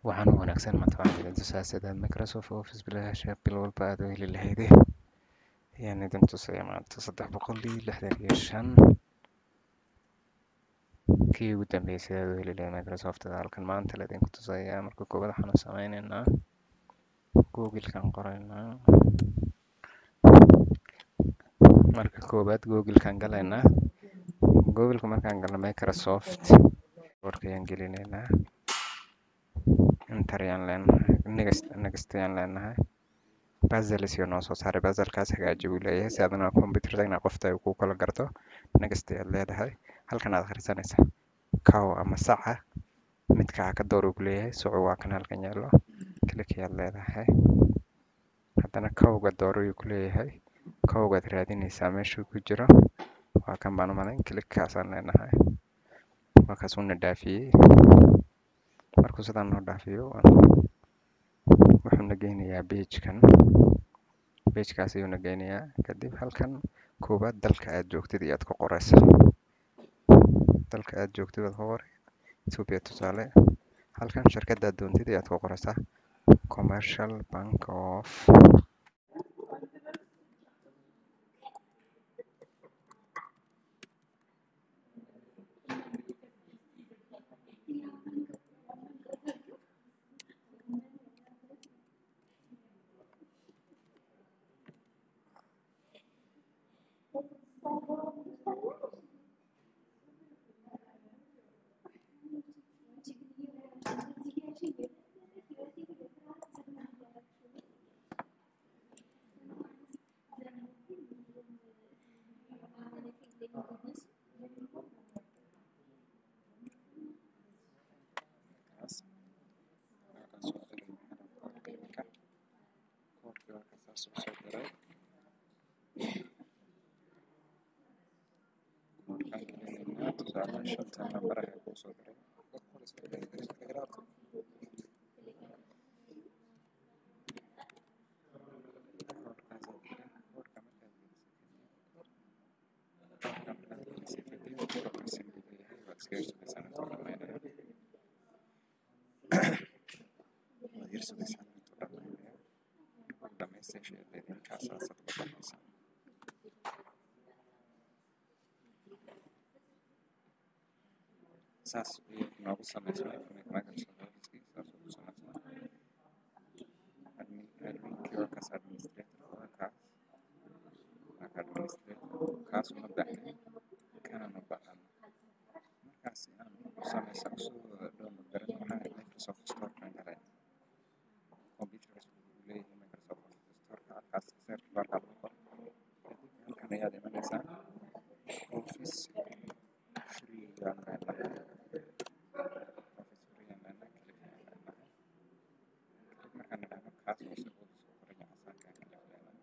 Waxaan u wanaagsan maanta waxaan idin tusaa sidaad Microsoft Office bilaasha bil walba aad u heli lahayd. Ayaan idin tusaya maanta 365 kii ugu dambeeyay sidaad u heli lahayd Microsoft halkan maanta la idinku tusayaa. Marka koowaad waxaanu sameyneynaa Google-kan qoraynaa. Marka koowaad Google-kan galaynaa. Google-ka markaan galno Microsoft Word ayaan gelinaynaa. Enter ayaan leenahay, next ayaan leenahay. Puzzle iyo noo soo saaray, puzzle-kaas hagaaji buu leeyahay si aadna computer ina qofta ay ku kala garto. Next ayaad leedahay. Halkan aad akhrisanaysaa cow ama saca midka ka door uu ku leeyahay, soco waa kan halkan yaallo, click ayaad leedahay. Haddana cowga door ayuu ku leeyahay, cowgaad raadinaysaa meeshuu ku jiro, waa kan baan u malayn, click-kaasaan leenahay. Waa kaas uuna dhaafiyey. Markuu sidaan noo dhaafiyo wuxuuna geynayaa page-kan, page-kaas ayuuna geynayaa. Kadib halkan koowaad dalka aad joogtid ayaad ku qoraysaa, dalka aad joogtid baad ku qoray, Ethiopia tusaale. Halkan shirkadda aad doontid ayaad ku qoraysaa, Commercial Bank of tusaale shanta nambar ayaa kuu soo diray. Koodhka markaad gelisay kadib processing buu leeyahay, waad iskaga sugaysaa intuu dhammaynayo, waad yar sugaysaa intuu dhammaynayo. Markuu dhamaystay idinkaas aad ku dhamaysaa. Saas ayuu noogu samaysmay Microsoft Office-kii, saas uu ku samaysmay. Admin-kii waa kaas, administrator waa kaas, waa ka administrator kaas uma baahnin, kanaan u baahana. Markaas aan u samaysa usoo download garan waxaan Microsoft Store-kan galay. Computerkaas wuxuu leeyahay Microsoft Office Store-ka, halkaas search bar-ka lagu qoro. Kadib halkan ayaad imanaysaa, Office Free ayaan leenahay, Office Free ayaan leenahay, click ayaan leenahay. Click markaan nidhaahno kaas hoose Office ku qoran yahay casaanka aan click leenahay.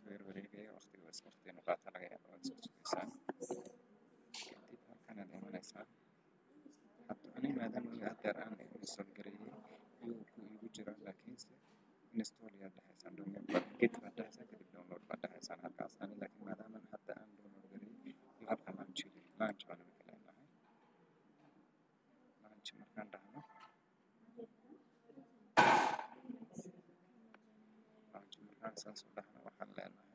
Weer wareegaya waqtiga waa iska waqti inuu qaato laga yaabo, waad iska sugaysaan. Kadib halkan aad imanaysaa. Hadda ani maadaama haddeer aan install gareeyay ayuu ku iigu jira, laakiinse install ayaad dhahaysaan, download baad get baad dhahaysaan, kadib download baad dhahaysaan halkaas. Ani laakiin maadaama hadda aan download gareeyay iyo halkan launch launch baan imika leenahay. Launch markaan dhahno, launch markaan saas u dhahno, waxaan leenahay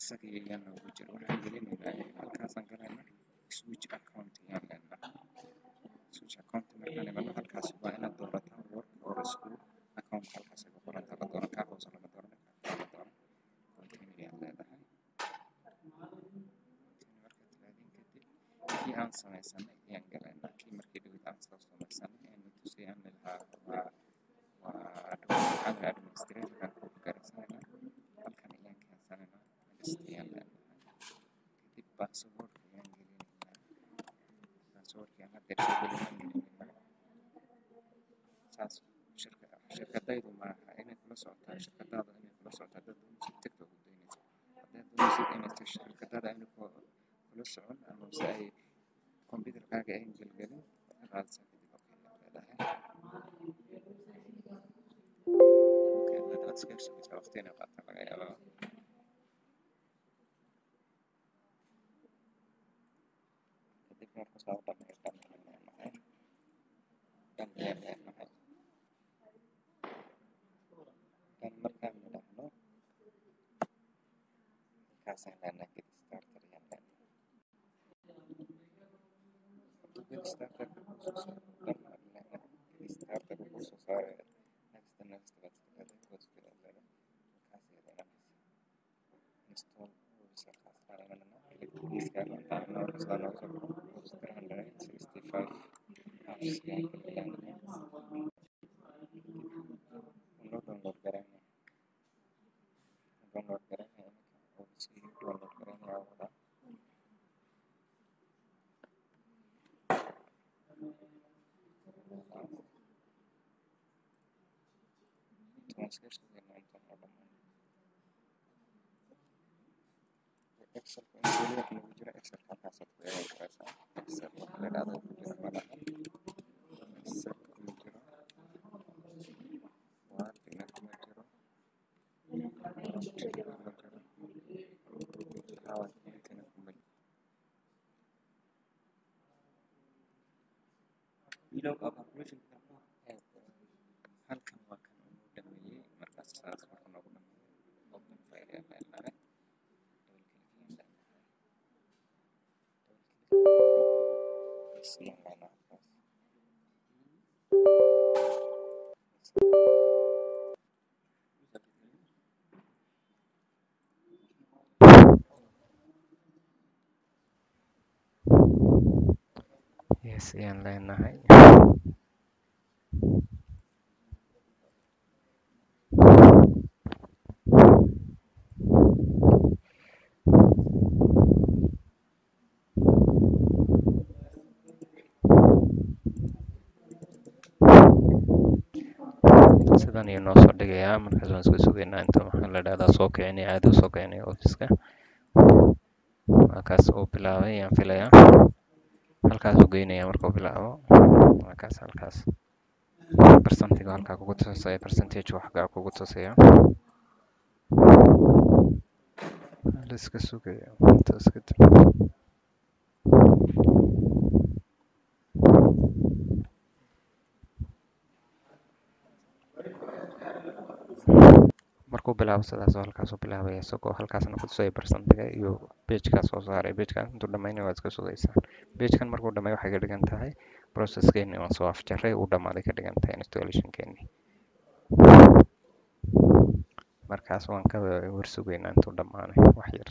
isagii ayaa noogu jira. Waxaan gelinaynaa halkaasaan galaynaa, switch account ayaan leenahay. Switch account markaan imano halkaas waa inaad doorataa work or school account, halkaas ay ku qorantahay la dooran, kaa hoose lama dooran, kaa kale la dooran. Continue ayaad leedahay. Continue markaad tiraahdiin kadib kii aan samaysanay ayaan galaynaa, kii markii dhawid aan soo samaysanay aan tusay aan lahaa waa maxaa administrator-kan ku garaysanaynaa. Halkan ayaan keensanaynaa, next ayaan leenahay. Kadib password ayaan gelinaynaa, password-kii aan haddeer soo gelinay gelinaynaa. Saas shirkadaydu maaha inay kula socotaa, shirkadaada inay kula socotaa haddaad doonaysid TikTok u daynaysa, haddaad doonaysid inay shirkadaada ayna kula socon ama se ay computerkaaga ayn gelgelin, waad ka qaadaysaa. Kadib okay ayaad leedahay, okay ayaad leedahay. Waad iska sugaysaa, waqti inay qaataan laga yaabaa. Kadib markuu saa u dhameeyo, done ayaan leenahay, done ayaan leenahay. Done markaan nidhaahno, halkaasaan leenahay get started ayaan leenahay. Hadduu get started kuu soo saaro, done aan leenahay. Get started kuu soo saaraya, next, next baad iska leedahay, go to baad leedahay, halkaas ayaad imanaysaa. Install Office halkaas baan imananaa. Click geeskaan baan taabanaa. Marka sidaa nooga soo baxo, Office 365 apps ayaan click leenahay. Wuu noo download garaynaya, download garaynaya iminka. Office-kii download garaynaya oo wadaa. Inta waan iska sugaynaa intaan oo dhammaan. Excelka inta weli wax nagu jira, Excelka halkaasaad ku eegan karaysaa. Excel wax la idhaahdo ku jira malaha. Excel kuma jiro, Wordna kuma jiro, PowerPoint kuma jiro, PowerPointina kuma Halkan waa kan uu dhameeyey. Markaas saas marka noogu dhameeyo, open file ayaan leenahay, double click ayaan leenahay. Double click yes ayaan leenahay halkaas. Yes ayaan leenahay. Sidan ayuu noo soo dhigayaa. Markaas waan iska sugaynaa inta maxaa la dhahdaa soo kicinaya, caadi u soo kicinaya Officeka. Halkaas uu bilaabay ayaan filayaa, halkaas uu geynaya markuu bilaabo. Halkaas, halkaas percentiga halkaa kugu tusaya, percentage waxgaa kugu tusaya. La iska sugaya intaas kadib. Markuu bilaabo sidaas oo halkaas u bilaabaya, isagoo halkaasna ku tusaya percentiga iyo pagekaas soo saaray. Pagekan intuu dhamaynayo waad iska sugaysaa. Pagekan markuu dhameeyo, waxay ka dhigan tahay processkeeni waan soo afjaray, uu dhamaaday ka dhigan tahay installationkeeni. Markaas waan ka warsugaynaa intuu dhamaanay wax yar.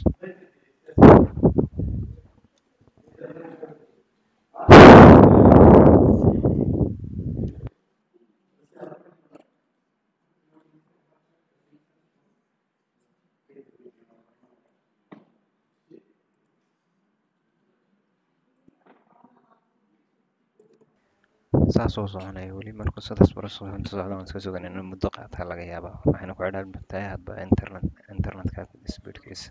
Saas oo soconaya weli. Markuu sidaas process inta socda, waan iska sugan inuu muddo qaataa laga yaabaa, waxayna ku xidhan tahay hadba internetka speedkiisa.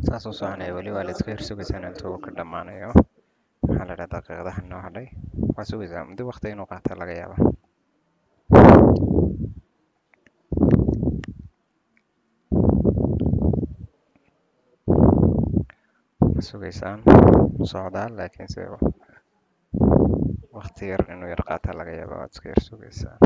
Saas u soconaya weli. Waa la iska hirsugaysaa intuu ka dhammaanayo. Maxaa la dhahaa, daqiiqadaha noo hadhay waa sugaysaa muddo, waqti inuu qaata laga yaaba. Ma sugaysaan socdaa, laakiinse Waqti yar inuu yar qaata laga yaaba, waad iska yar sugaysaa.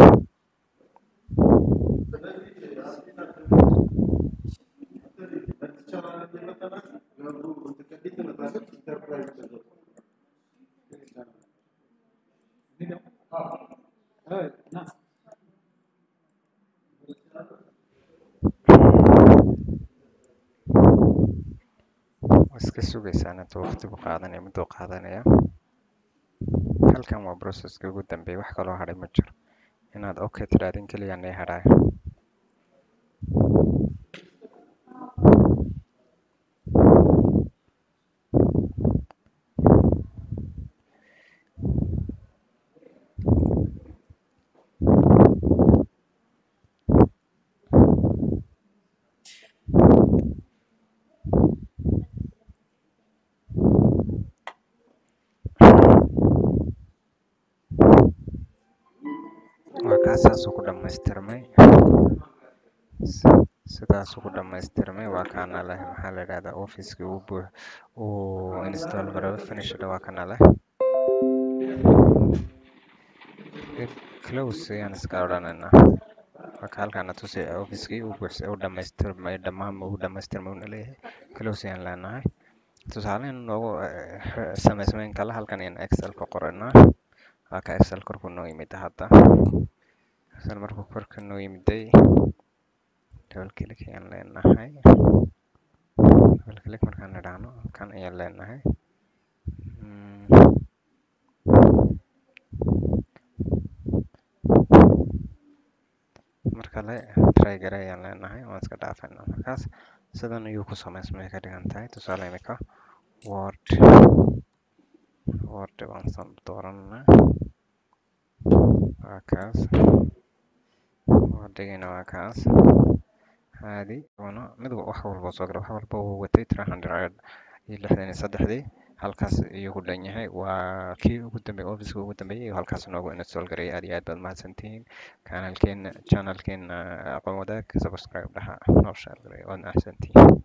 Waa iska sugaysaan inta waqti buu qaadanaya, mudduu qaadanaya. Halkan waa processka ugu dambeeyay, wax kaloo hadhay ma jiro. Inaad okay tidhaahdin keliya nee hadhaay. Waa kaas, saasuu ku dhammaystirmay, sidaasuu ku dhammaystirmay. Waa kana leh, maxaa la yidhahdaa, officekii uu buux uu install garoobay. Finish waa kana leh, close ayaan iska odhanaynaa. Marka halkaana tusay officekii uu buuxsay, uu dhammaystirmay, dhammaan uu dhammaystirmay uuna leeyahay. Close ayaan leenahay. Tusaale in noogu samaysmayn kale, halkan ayaan Excel ku qoranaa. Waa ka Excel korkuu noo yimid. Hadda Excel markuu korka noo yimiday, double click ayaan leenahay. Double click markaan idhaahno, halkan ayaan leenahay. Mar kale try gare ayaan leenahay, waan iska dhaafaynaa. Markaas sidan ayuu ku samaysmay ka dhigan tahay. Tusaale imika Word baan dooranaa. Waa kaas Wordigina, waa kaas caadi una mid wax walba soo gala, wax walba uu watay 363dii halkaas ayuu ku dhan yahay. Waa kii ugu dambeeyay, officeka ugu dambeeyay iyo halkaas noogu install gareeyay. Aad iyo aad baad mahadsantihiin. Kanaalkeena, channelkeena Aqoon Wadaag subscribe dhaha, noo share gareeya. Waad mahadsantihiin.